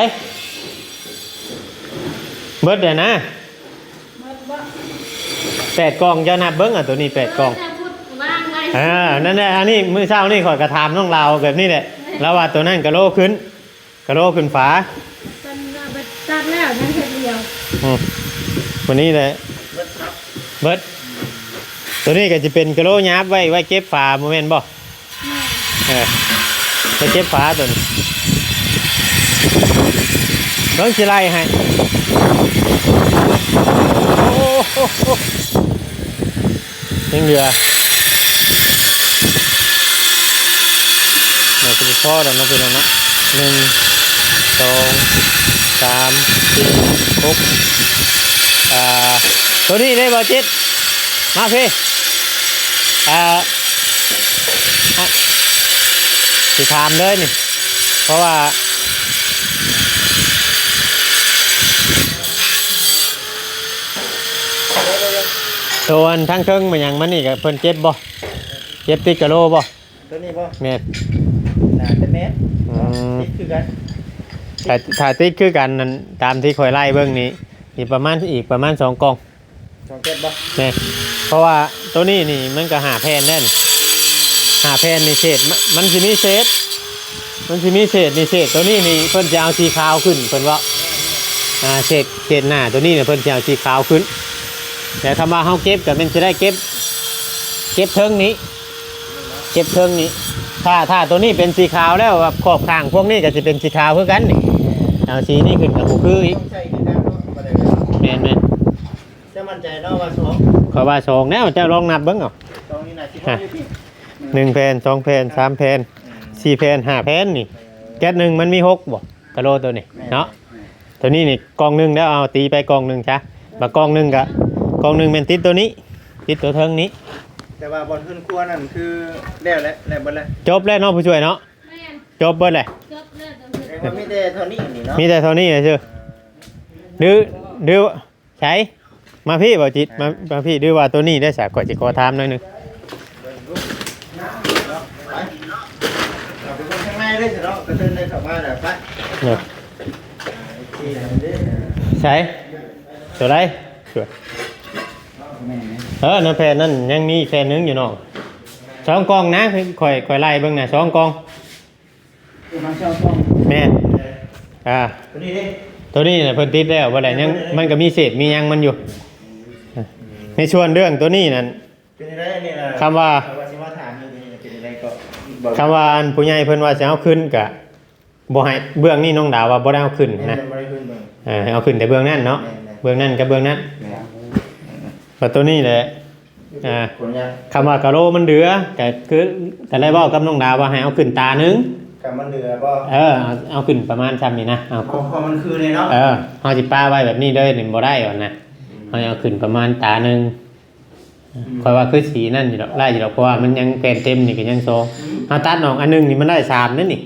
ເບິດແລ້ວນະ. ແປດກ່ອງ ເຈົ້ານັບເບິ່ງ ອາ ໂຕນີ້ແປດກ່ອງ. ເອີ ນັ້ນແຫຼະ ອັນນີ້ມື້ເຊົ້ານີ້ຂ້ອຍກໍຖາມນ້ອງລາວແບບນີ້ແຫຼະ ລາວວ່າໂຕນັ້ນກະໂຫຼຂຶ້ນ ກະໂຫຼຂຶ້ນຝາ. ເພິ່ນເອົາໄປຕັດແລ້ວ ຍັງເຮັດດຽວ. ອືມ ບາດນີ້ແຫຼະ ເບິດ ໂຕນີ້ກໍຊິເປັນກະໂຫຼຫຍາບໄວ້ ໄວ້ເກັບຝາ ບໍ່ແມ່ນບໍ່? ເອີ ໄປເກັບຝາຕົວນີ້ ເບິ່ງຊິໄລ່ໃຫ້ ໂອ້ໂຫ ຍັງເຫຼືອ ໜ້າຈະບໍ່ພໍແລ້ວເນາະ ພີ່ນ້ອງເນາະ ໜຶ່ງ ສອງ ສາມ ສີ່ ຫົກ ອ່າ ໂຕນີ້ເດ້ ບ່າວຈິດ ມາພີ້ ອ່າ ອ່ະ ຊິຖາມເລີຍນີ້ ເພາະວ່າ ໂຕອັນທາງເທິງມາຫຍັງມານີ້ ກໍເພິ່ນເຈັບບໍ່? ເຈັບຕິດກະໂຫຼບໍ່? ໂຕນີ້ບໍ່? ແມ່ນ ໜ້າຈະແມ່ນ ອືມ ຕິດຄືກັນ ຖ້າ ຖ້າຕິດຄືກັນນັ້ນ ຕາມທີ່ຂ້ອຍໄລ່ເບິ່ງນີ້ ອີກປະມານ ອີກປະມານສອງກ່ອງ ສອງເຈັດບໍ່? ແມ່ນ ເພາະວ່າໂຕນີ້ນີ້ມັນກໍຫ້າແຜ່ນແລ້ວນີ້ ຫ້າແຜ່ນນີ້ເສດ ມັນ ມັນຊິມີເສດ ມັນຊິມີເສດນີ້ ເສດໂຕນີ້ນີ້ເພິ່ນຈະເອົາສີຂາວຂຶ້ນ ເພິ່ນເວົ້າ ອ່າ ເສດ ເສດໜ້າໂຕນີ້ນະ ເພິ່ນຈະເອົາສີຂາວຂຶ້ນ ແຕ່ຄຳວ່າເຮົາເກັບກໍແມ່ນຊິໄດ້ເກັບ ເກັບເທິງນີ້ ເກັບເທິງນີ້ ຖ້າ ຖ້າໂຕນີ້ເປັນສີຂາວແລ້ວ ແບບຂອບຂ້າງພວກນີ້ກໍຊິເປັນສີຂາວຄືກັນນີ້ ເອົາສີນີ້ຂຶ້ນກໍບໍ່ຄືອີກ ແມ່ນໆ ເຈົ້າໝັ້ນໃຈເນາະວ່າສອງ ຂ້ອຍວ່າສອງແລ້ວ ເຈົ້າລອງນັບເບິ່ງເອົາ ສອງນີ້ໜ້າຊິພໍຢູ່ຕິ ໜຶ່ງແຜ່ນ ສອງແຜ່ນ ສາມແຜ່ນ ອືມ ສີ່ແຜ່ນ ຫ້າແຜ່ນນີ້ ເອີ ແກັດໜຶ່ງມັນມີຫົກບໍ່? ກະໂຫຼໂຕນີ້ ແມ່ນ ເນາະ ແມ່ນ ໂຕນີ້ນີ້ກ່ອງໜຶ່ງແລ້ວ ເອົາຕີໄປກ່ອງໜຶ່ງຊະ ບາດກ່ອງໜຶ່ງກະ ກ່ອງໜຶ່ງແມ່ນຕິດໂຕນີ້ ຕິດໂຕເທິງນີ້ ແຕ່ວ່າບ່ອນເຮືອນຄົວນັ້ນຄືແລ້ວແຫຼະ ແລ້ວເບິດແລ້ວ ຈົບແລ້ວເນາະ ຜູ້ຊ່ວຍເນາະ ແມ່ນ ຈົບເບິດແລ້ວ ຈົບແລ້ວ ແຕ່ວ່າມີແຕ່ເທົ່ານີ້ນີ້ເນາະ ມີແຕ່ເທົ່ານີ້ຊື່ ຫຼື ຫຼື ໃສ ມາພີ້ ບ່າວຈິດ ມາ ມາພີ້ ຫຼືວ່າໂຕນີ້ໄດ້ສະ ຂ້ອຍຊິຂໍຖາມໜ້ອຍໜຶ່ງ ໄປ ເອົາໄປເບິ່ງຂ້າງໃນເລີຍຊະເນາະ ກະເຊີນໄດ້ເຂົ້າມາແລ້ວ ໄປ ເນາະ ໃສ ໂຕໃດ ເອີ ໃນແຜ່ນນັ້ນຍັງມີແຜ່ນໜຶ່ງຢູ່ເນາະ ສອງກ່ອງນະ ຂ້ອຍ ຂ້ອຍໄລ່ເບິ່ງນະ ສອງກ່ອງ ປະມານຊາວສອງ ແມ່ນ ອ່າ ໂຕນີ້ເດ້ ໂຕນີ້ນະເພິ່ນຕິດແລ້ວ ບໍ່ໄດ້ ຍັງ ມັນກໍມີເສດມີຫຍັງມັນຢູ່ ໃນສ່ວນເລື່ອງໂຕນີ້ນັ້ນ ເປັນຈັ່ງໃດອັນນີ້ນະ ຄຳວ່າ ຄຳວ່າຊິມາຖາມຢູ່ນີ້ເປັນຈັ່ງໃດກໍ ຄຳວ່າອັນຜູ້ໃຫຍ່ເພິ່ນວ່າຊິເອົາຂຶ້ນກະບໍ່ໃຫ້ ເບື້ອງນີ້ນ້ອງດາວວ່າບໍ່ໄດ້ເອົາຂຶ້ນນະ ແມ່ນ ບໍ່ໄດ້ຂຶ້ນເບິ່ງ ເອີ ເອົາຂຶ້ນແຕ່ເບື້ອງນັ້ນເນາະ ແມ່ນໆ ເບື້ອງນັ້ນກັບເບື້ອງນັ້ນ ແມ່ນ ແລ້ວໂຕນີ້ແຫຼະ ອ່າ ຄຳວ່າກະໂຫຼມັນເຫຼືອ ກະຄື ກະໄດ້ເວົ້າກັບນ້ອງດາວວ່າໃຫ້ເອົາຂຶ້ນຕາໜຶ່ງ ກະມັນເຫຼືອບໍ່? ເອີ ເອົາ ເອົາຂຶ້ນປະມານຊ່ຳນີ້ນະ ເອົາ ເພາະ ເພາະມັນຄືນີ້ເນາະ ເອີ ເຮົາຊິປະໄວ້ແບບນີ້ເລີຍນີ້ບໍ່ໄດ້ວ່ານະ ອືມ ເຮົາເອົາຂຶ້ນປະມານຕາໜຶ່ງ ອືມ ຂ້ອຍວ່າຄືສີນັ້ນຢູ່ດອກ ໄດ້ຢູ່ດອກ ເພາະວ່າມັນຍັງແຜ່ນເຕັມນີ້ກໍຍັງສອງ ອືມ ເຮົາຕັດອອກອັນໜຶ່ງນີ້ມັນໄດ້ສາມເດ້ນີ້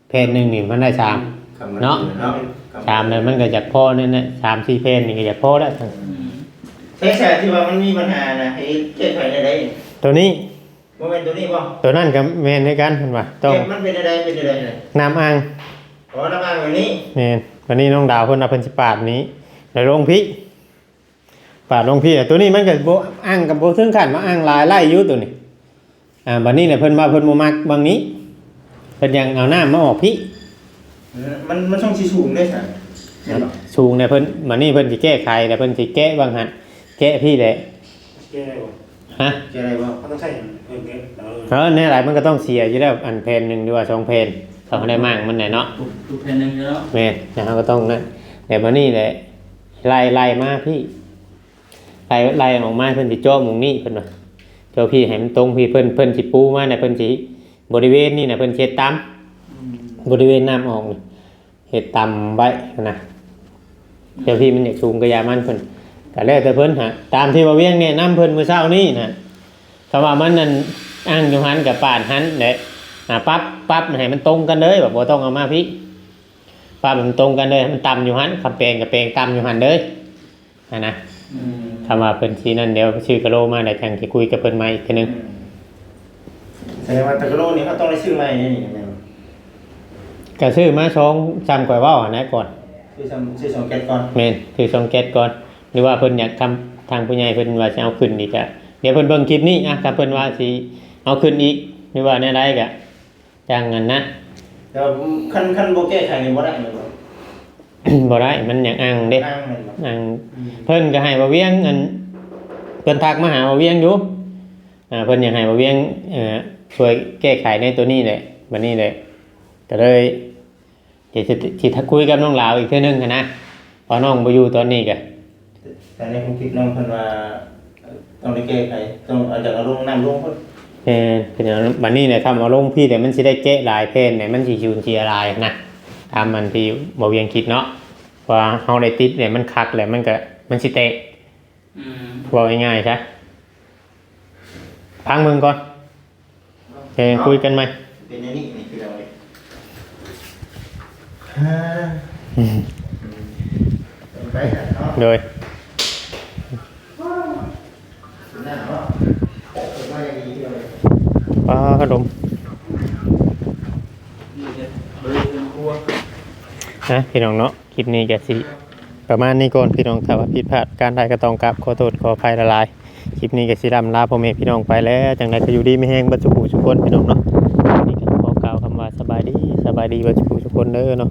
ແຜ່ນໜຶ່ງນີ້ມັນໄດ້ສາມເນາະ ສາມແລ້ວມັນກໍຢາກພໍນັ້ນແຫຼະ ສາມສີ່ແຜ່ນນີ້ກໍຢາກພໍແລ້ວ ອືມ ໃຊ້ສາຍທີ່ວ່າມັນມີບັນຫານະ ໃຫ້ແກ້ໄຂແນວໃດ? ໂຕນີ້ ບໍ່ແມ່ນໂຕນີ້ບໍ່? ໂຕນັ້ນກໍແມ່ນຄືກັນ ເພິ່ນວ່າຕ້ອງ ແບບມັນເປັນແນວໃດ ເປັນແນວໃດ? ນ້ຳອ່າງ ອໍ ນ້ຳອ່າງແບບນີ້ ແມ່ນ ບາດນີ້ນ້ອງດາວເພິ່ນວ່າເພິ່ນຊິປາດນີ້ ແລ້ວລົງພີ້ ປາດລົງພີ້ ແລ້ວໂຕນີ້ມັນກໍບໍ່ ອ່າງກໍບໍ່ເຖິງຂັ້ນວ່າອ່າງຫຼາຍ ໄລ່ຢູ່ໂຕນີ້ ອ່າ ບາດນີ້ແຫຼະເພິ່ນວ່າເພິ່ນບໍ່ມັກໝ່ອງນີ້ ເພິ່ນຢາກເອົານ້ຳມາອອກພີ້ ເອີ ມັນ ມັນຊ່ອງຊິສູງເດ້ຊັ້ນ ແມ່ນບໍ່? ສູງແຫຼະເພິ່ນ ບາດນີ້ເພິ່ນຊິແກ້ໄຂ ແລ້ວເພິ່ນຊິແກະຫວ່າງຫັ້ນ ແກະພີ້ແຫຼະ ແກ້ໄດ້ບໍ່? ຮະ? ແກ້ໄດ້ບໍ່? ເຮົາຕ້ອງໃຊ້ເພິ່ນເດ້ ເອີ ເອີ ແນວໃດມັນກໍຕ້ອງເສຍຢູ່ແລ້ວ ອັນແຜ່ນໜຶ່ງ ຫຼືວ່າສອງແຜ່ນ ເຂົາກໍໄດ້ມ້າງມັນແຫຼະເນາະ ທຸບ ທຸບແຜ່ນໜຶ່ງເນາະ ແມ່ນ ແລ້ວເຮົາກໍຕ້ອງນັ້ນ ແລ້ວບາດນີ້ແຫຼະ ໄລ່ ໄລ່ມາພີ້ ໄລ່ ໄລ່ອອກມາ ເພິ່ນຊິເຈາະໝ່ອງນີ້ ເພິ່ນວ່າ ເຈາະພີ້ໃຫ້ມັນຕົງພີ້ ເພິ່ນ ເພິ່ນຊິປູມານະ ເພິ່ນຊິ ບໍລິເວນນີ້ນະ ເພິ່ນຊິເຮັດຕາມ ອືມ ບໍລິເວນນ້ຳອອກນີ້ ເຮັດຕາມໄວ້ຫັ້ນນະ ແຕ່ພີ້ມັນຢາກສູງກໍຢ່າມັນ ເພິ່ນ ກໍແລ້ວແຕ່ເພິ່ນຫາ ຕາມທີ່ວ່າວຽງແນະນຳເພິ່ນມື້ເຊົ້ານີ້ນະ ຄຳວ່າມັນນັ້ນ ອ່າງຢູ່ຫັ້ນກໍປາດຫັ້ນແຫຼະ ອ່າ ປັບ ປັບໃຫ້ມັນຕົງກັນເລີຍ ແບບບໍ່ຕ້ອງເອົາມາພີ້ ປັບໃຫ້ມັນຕົງກັນເລີຍ ໃຫ້ມັນຕ່ຳຢູ່ຫັ້ນ ຄຳແປງກໍແປງຕ່ຳຢູ່ຫັ້ນເລີຍ ຫັ້ນນະ ອືມ ຄຳວ່າເພິ່ນຊິນັ້ນ ດຽວຊື້ກະໂຫຼມາ ແລ້ວຈັ່ງຊິຄຸຍກັບເພິ່ນໃໝ່ອີກເທື່ອໜຶ່ງ ອືມ ແສດງວ່າຕະກະໂຫຼນີ້ເຮົາຕ້ອງໄດ້ຊື້ໃໝ່ແນ່ນີ້ແມ່ນບໍ່? ກະຊື້ມາສອງ ຊ່ຳຂ້ອຍເວົ້າຫັ້ນແຫຼະກ່ອນ ຊື້ຊ່ຳ ຊື້ສອງແກັດກ່ອນ ແມ່ນ ຊື້ສອງແກັດກ່ອນ ຫຼືວ່າເພິ່ນຢາກທຳ ທາງຜູ້ໃຫຍ່ເພິ່ນວ່າຊິເອົາຂຶ້ນອີກກະ ດຽວເພິ່ນເບິ່ງຄລິບນີ້ ອ່ະ ຖ້າເພິ່ນວ່າຊິເອົາຂຶ້ນອີກ ຫຼືວ່າແນວໃດກະ ຈັ່ງນັ້ນນະ ແຕ່ວ່າຄັນ ຄັນບໍ່ແກ້ໄຂນີ້ບໍ່ໄດ້ແມ່ນບໍ່? ບໍ່ໄດ້ ມັນຍັງອ່າງເດ້ ອ່າງແມ່ນບໍ່? ອ່າງ ອືມ ເພິ່ນກໍໃຫ້ບ່າວວຽງ ອັນ ເພິ່ນທັກມາຫາບ່າວວຽງຢູ່ ອ່າ ເພິ່ນຢາກໃຫ້ບ່າວວຽງ ເອີ ຊ່ວຍແກ້ໄຂໃນໂຕນີ້ແຫຼະ ບັດນີ້ແຫຼະ ກໍເລີຍ ຊິ ຊິ ຊິ ຊິຄຸຍກັບນ້ອງລາວອີກເທື່ອໜຶ່ງຫັ້ນນະ ເພ ເອົານ້ອງບໍ່ຢູ່ຕອນນີ້ກະ ແຕ່ໃນຄວາມຄິດນ້ອງເພິ່ນວ່າ ຕ້ອງໄດ້ແກ້ໄຂ ຕ້ອງເອົາ ຢາກເອົາລົງນ້ຳລົງພຸ້ນ. ແມ່ນ ເປັນຫຍັງ ບັດນີ້ແຫຼະ ຖ້າເອົາລົງພີ້ແລ້ວ ມັນຊິໄດ້ແກະຫຼາຍແຜ່ນແຫຼະ ມັນຊິສູນເສຍຫຼາຍນະ ຕາມອັນທີ່ບໍ່ວຽງຄິດເນາະ ເພາະວ່າເຮົາໄດ້ຕິດແລ້ວ ມັນຄັກແລ້ວ ມັນກະ ມັນຊິແຕກ. ອືມ ເວົ້າງ່າຍໆຊະ ຟັງເບິ່ງກ່ອນ ແລ້ວຈັ່ງຄຸຍກັນໃໝ່. ເປັນແນວນີ້ ນີ້ຄືເຮົາເລີຍ ອືມ ເປັນໄປເນາະ ໂດຍ ໜ້າເນາະ ເປັນໄປຢ່າງດີຄືເຮົາເລີຍ ປ້າ ລົມ ນີ້ເດ້ ບໍລິເວນຄົວ ນະ ພີ່ນ້ອງເນາະ. ຄລິບນີ້ກະຊິປະມານນີ້ກ່ອນພີ່ນ້ອງ ຖ້າວ່າຜິດພາດປະການໃດກະຕ້ອງກາບຂໍໂທດຂໍອະໄພຫຼາຍໆ. ຄລິບນີ້ກະຊິລ່ຳລາພໍ່ແມ່ພີ່ນ້ອງໄປແລ້ວ ຈັ່ງໃດກະຢູ່ດີມີແຮງເບິດສູ່ຜູ້ສູ່ຄົນພີ່ນ້ອງເນາະ. ຄລິບນີ້ກະຂໍກ່າວຄຳວ່າສະບາຍດີ ສະບາຍດີເບິດສູ່ຜູ້ສູ່ຄົນເດີເນາະ.